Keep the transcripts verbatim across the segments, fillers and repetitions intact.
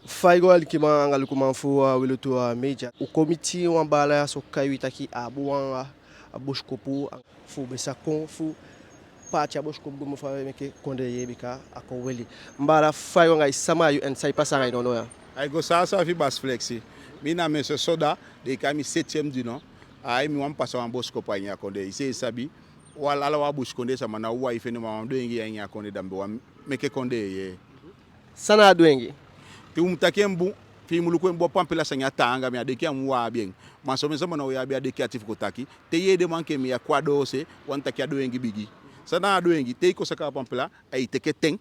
Fa i go, alikiman anga lukuman fu, uh, Wi Lutu, uh, Media. U kon miti wan baala ya so, kai wi taki a abi wan, uh, a bosikopu, uh, fu be sa kon fu paati a bosikopu go moo faa meke kondee yee, bika a kon weli. Mi baala, fa i go anga i, sama a yu, en san e pasa anga i nownow ya? Ai go saafi saafi, basi Flexi. Mi na Monsieur Soda, den e kai mi septième du nom. Ai, mi wani pasa wan bosikopu a ini a kondee. I seefi sabi, u ala, ala wan busikondee sama, na u wai fende, ma wan dwengi a ini a kondee, da mi be wani meke kondee yee. San na a dwengi? Te u mu taki en bun, fi i mu luku en bun, a pampila sani ya taanga, mi á denki a mu abi en. Ma somen sama ná o abi a deki ati fu kon taki. Te i yee den man ke mi ya kon a doose, wani taki a dwengi bigi. San na a dwengi? Te i kon saka a pampila, ai teke ten.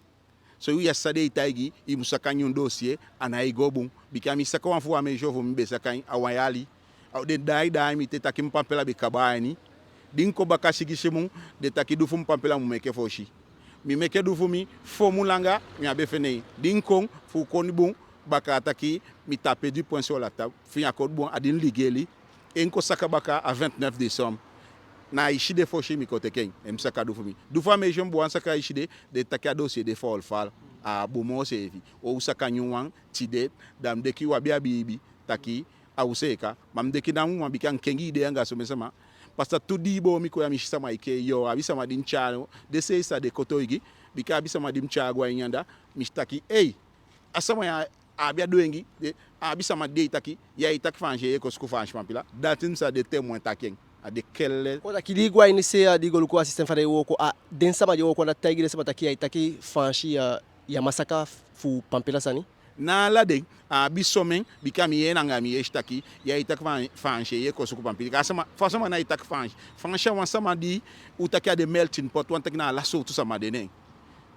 So i yee san den e taigi i, i mu saka nyun dossier, a nái go bun. Bika mi saka wan fu wan meisyo fu mi, be saka en a wan yali. A, den daai daai mi te taki mi pampila be kaba a ini. Di mi kon baka sigisi mun, den taki du fu mi pampila mu meke fosi. Mi meke du fu mi fo mun langa, mi á be fende en. Di mi kon, fu u koni bun, bakaa taki mi tape du poing sur la table, fi en á kon bun, a di mi ligeli. En mi kon saka baka a vingt-neuf décembre. Na a isi de fosi mi kon teke en, en mi saka du fu mi. Du fu a meisyo mi be wani saka a isi de, den taki a dossier de faalfaal. A á bun moo seefi. U o saka nyun wan tide, da mi denki u abi a biibi taki a o seeka. Ma mi denki na a mu man, bika mi kengi idee anga somen sama. Pasa tu dii boo mi kon ya, mi si sama e kee, yo, abi sama di mi tyai, den seefi sa de kotoigi, bika abi sama di mi tyai go a ini anda, mi si taki, ei, a sama ya abi a dwengi, den, abi sama di e taki, ya e taki Faansi, ye kon suku Faansi pampila, dati mi sa de témoin taki en, a de kelle. Kon taki di i go a ini se ya, di i go luku a système fa den e wooko, a den sama di e wooko anda taigi den sama taki ya e taki Faansi, ya, ya man saka fu pampila sani? Na ala den, abi somen, bika mi yee en anga mi yesi taki, ya e taki Faan-, Faansi, ye kon suku pampila. Ka sama, fa sama ná e taki Faansi? Faansi a wan sama di u taki a de melting pot, wani taki na ala sowtu sama de ne en.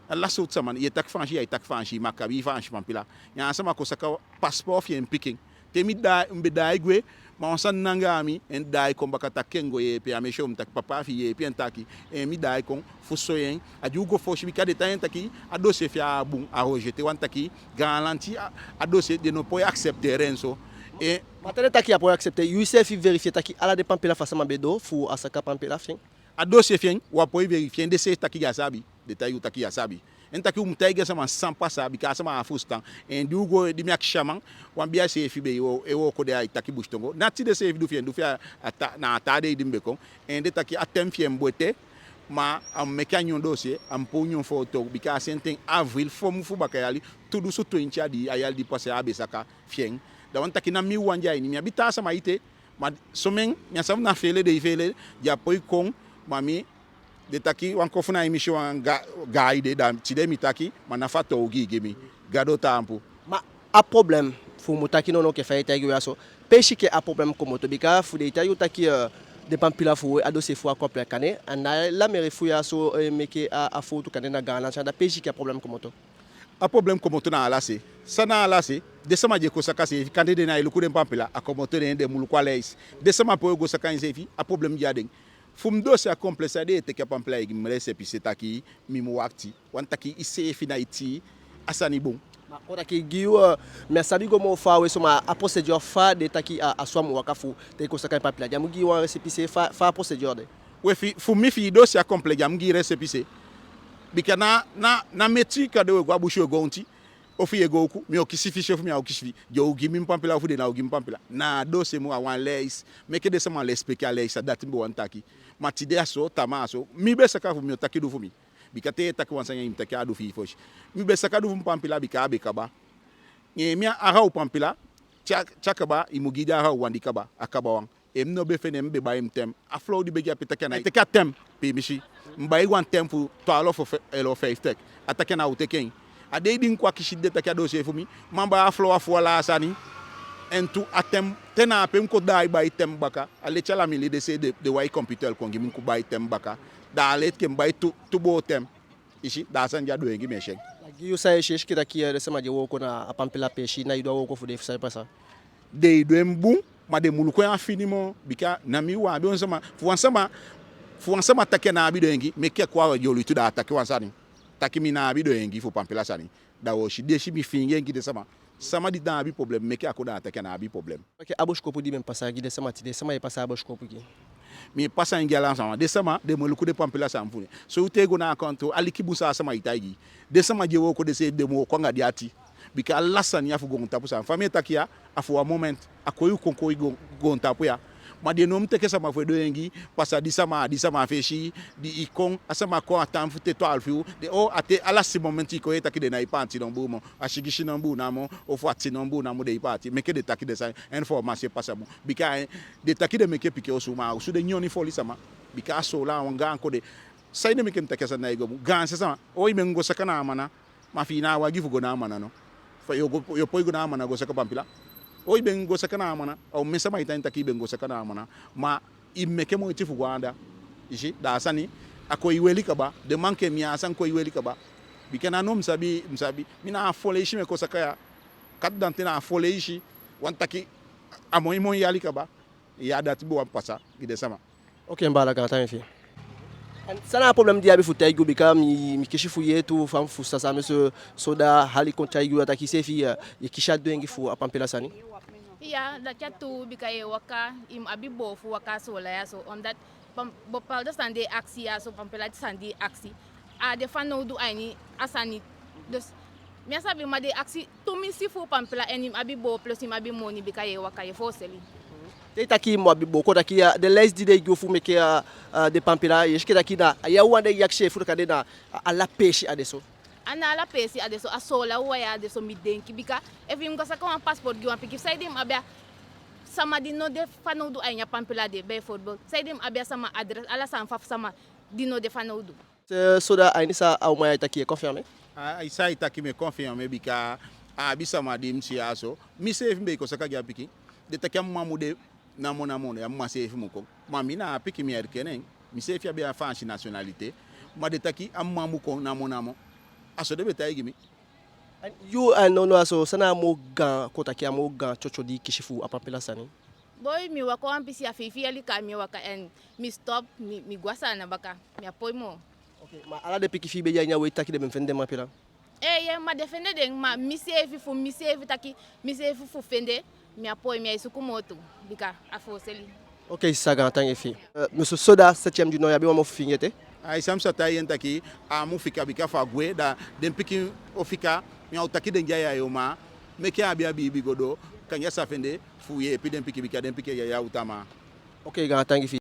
Ala sowtu sama, ye taki Faansi, ya e taki Faansi, ma a kabi Faansi pampila. Ya a sama kon saka passeport fi en pikin. Te mi daai, mi be daai gwe, ma wan sani nangaa mi, en daai kon baka taki en go yeepi a meisyo, mi taki papa, fi i yeepi en taki, en mi daai kon fu soi en. A di u go fosi, bika den taigi en taki a dossier fi en á bun, a rejeté, wani taki garanti a, a dossier den ná poi accepter en so. E, ma te den taki a poi accepter, yu seefi vérifier taki ala den pampila fu a sama be doo fu a saka pampila fi en? A dossier fi en, u á poi vérifier en, den seefi taki ya sabi. Den taigi u taki ya sabi. En taki u mu taigi a sama san pasa, bika a sama á fusutan. En di u go, di mi akisi a man, wan bia seefi be e wo-, e wooko de, ai taki busitongo. Na tide seefi du fi en, du fi a, a ta-, na a taa dei di mi be kon. En den taki a tem fi en be ete, ma a mu meke a nyun dossier, a mu puu nyun foto, bika a senten avril, fo mun fu baka yali, tu dunsu twenti a dii, a yali di pasa a be saka fi en. Da wani taki na mi wawan de a ini, mi abi taa sama ete, ma somen, mi á sabi na feele den e feele, den á poi kon, ma mi, den taki wan kon fu na i misi wan ga-, gaide, da tide mi taki, ma na fu a toogi gi mi, Gadu taampu. Ma a problème fu u mu taki nownow enke fa i e taigi u ya so, peesi enke a problème komoto, bika fu den e taigi u taki, eh, den pampila fu u, a dossier fu u á complet, kande a ná la mairie fu u ya so, eh, meke a, a fowtu, kande na gaanlanti anda, peesi enke a problème komoto. A problème komoto na ala se. San na ala se? Den sama di e kon saka seefi, kande den ná e luku den pampila, a komoto den, den mu luku a leisi. Den sama pe u e go saka en seefi, a problème de a den. Fu mi dossier á complet, san den e teke a pampila e gi mi récépissé taki mi mu wakiti. Wani taki iseefi ná e tii a sani bun. Ma kon taki gi yu, eh, mi á sabi go moo faawe so, ma a procédure fa den taki a, a so a mu waka fu te i kon saka en pampila, den á mu gi yu wan récépissé, fa, fa a procédure de? We fi, fu mi fi i dossier á complet, den á mu gi i récépissé. Bika na, na, na meti kande u e go a busi u e go onti, ofu i e go uku, mi o kisi fisi ofu mi á o kisi fisi, den o gi mi mi pampila ofu den ná o gi mi pampila. Na a dossier mu a wan leisi, meke den sama lesipeki a leisi, a dati mi be wani taki. Ma tide a so, tamaa a so, mi be saka fu mi, mi o taki du fu mi. Bika te i e taki wan sani ya i mu taki a du fi i fosi. Mi be saka du fu mi pampila bika a be kaba. Ne mi a, a hau pampila, te a, te a kaba, i mu gi den a hau wan di kaba, a kaba wan. En mi no be fende, mi be bai mi tem. A flow di be de ape taki a ná e teke a tem, piimisi. Mi bai wan tem fu twaalf euro vijftig. A taki a ná o teke en. A dei di mi kon akisi den taki a dossier fu mi, man bai a flow a fu ala a sani. En tu a tem, te na ape mi kon daai bai tem baka. A leti ala mi leti, den se den, den wai computer kon gi mi, mi kon bai tem baka. Da a leti enke mi bai tu, tu boo tem. I si, da a sani de a dwengi, mi e si en. Da gi yu san i e si, i si enke taki, eh, den sama di e wooko na a pampila peesi, ná e du a wooko fu den, fu san e pasa? Den e du en bun, ma den mu luku en a fini moo, bika na mi wawan abi wan sama, fu wan sama, fu wan sama taki a ná abi dwengi, meke a kon a dyoli tu, da a taki wan sani. Taki mi ná abi dwengi fu pampila sani. Da u o si, den si mi fiingi en gi den sama. Sama di ná abi problème, meke a kon, da a taki a ná abi problème. Oke, a bosikopu di mi e pasa gi den sama tide, sama i e pasa a bosikopu gi? Mi e pasa en gi ala sama. Den sama, den mu e luku den pampila sani fu den. So te i go na a kantoor, aliki bun san a sama e taigi i. Den sama di e wooko, den seefi den mu wooko anga den ati. Bika ala sani a fu goontapu sani. Fa mi e taki ya, a fu wan moment, a kon i kon kon i goon, goontapu ya. Ma den no mu teke sama fu e dwengi, pasa di sama, di sama fesi, di i kon, a sama kon a tan fu te twalufu yuu, den o, a te a lasti moment i kon i e taki den ná e paati nombuu moo, a sigisi nombuu namo, ofu a tin nombuu namo den e paati. Meke den taki den sani, informasi e pasa bun. Bika, eh, den taki den meke pikin osu, ma a osu de nyoni foli sama. Bika a Soolan a wan gaan kondee. Saide meke mi taki a sani ná e go bun? Gaanse sama, o, i be mu go saka na Amana. Ma fi i ná a wagi fu go na Amana no? Fa yo go, yo poi go na Amana go saka pampila? O, i be mu go saka na Amana. A omen sama e tan taki i be mu go saka na Amana. Ma i meke moiti fu go anda. I si, da a sani, a kon e weli kaba. Den man enke mi, a sani kon e weli kaba. Bika na now mi sabi, mi sabi. Mi na a fo leisi mi e kon saka ya. Carte d'identité na a fo leisi. Wani taki a moi moi yali kaba. Ya, dati be wani pasa gi den sama. Oke, mi baala, gaantangi fi i. San na a problème di i abi fu taigi u, bika mi, mi kisi fu yee tu fa mi fusutan san Monsieur Soda hali kon taigi u, a taki iseefi, eh, i e kisi a dwengi fu a pampila sani? Ya, dati a tuu, bika i e waka, i mu abi boo fu waka a Soolan ya so, omdat pam-, bepaalde sani den e akisi ya so, pampila sani di i akisi, a á de fanowdu a ini a sani. Dus mi á sabi, ma den e akisi tumisi fu pampila, en i mu abi boo, plus i mu abi moni, bika i e waka, i e fooseli. Te i taki i mu abi boo, kon taki, eh, den leisi di den e gi u fu meke, eh, eh, den pampila, i e si enke taki na a ya wawan den e akisi, efu kande na a, ala peesi a de so? A ná ala peesi a de so, a Soolan wawan ya a de so, mi denki, bika efu i mu go saka wan paspoort gi wan pikin, saide i mu abi a sama di no de fanowdu a ini a pampila de, bijvoorbeeld? Saide i mu abi a sama adres, ala sani fu a sama di no de fanowdu? Monsieur Soda, a ini san a uman ya e taki, i e confirmer? A, a san ai taki mi e confirmer, bika a abi sama di mi si ya so. Miseefi mi be e kon saka gi a pikin. Den taki a mma mu de namo namo, a mma seefi mu kon. Ma mi na a pikin, mi erken en. Miseefi abi a Faansi nationalité. Ma den taki a mma mu kon namo namo. A so den be taigi mi. En yu, a nownow ya so, san na a moo gaan, kon taki a moo gaan tyotyo di i kisi fu a pampila sani? Boi, mi waka wan pisi, a feifi yali kaba mi e waka, en mi stop, mi, mi gwe a Saanan baka, mi á poi moo. Oke, ma ala den pikin fi i be de a ini a wei taki den be mu fende den pampila? Eeye, ma den fende den, ma miseefi fu, miseefi taki, miseefi fu fende, mi á poi, mi á e suku moo tu, bika a fooseli. Oke, i sa, gaantangi fi i. Eh, Monsieur Soda, septième du nom, i abi wan mofu fi i ete? Ai, san mi sa taigi en taki, a á mu fika, bika efu a gwe, da den pikin o fika, mi á o taki den de a ya, ma meke a abi a biibi go doo, kande a sa fende fu yeepi den pikin, bika den pikin ya, ya o tamaa. Oke, gaantangi fi i.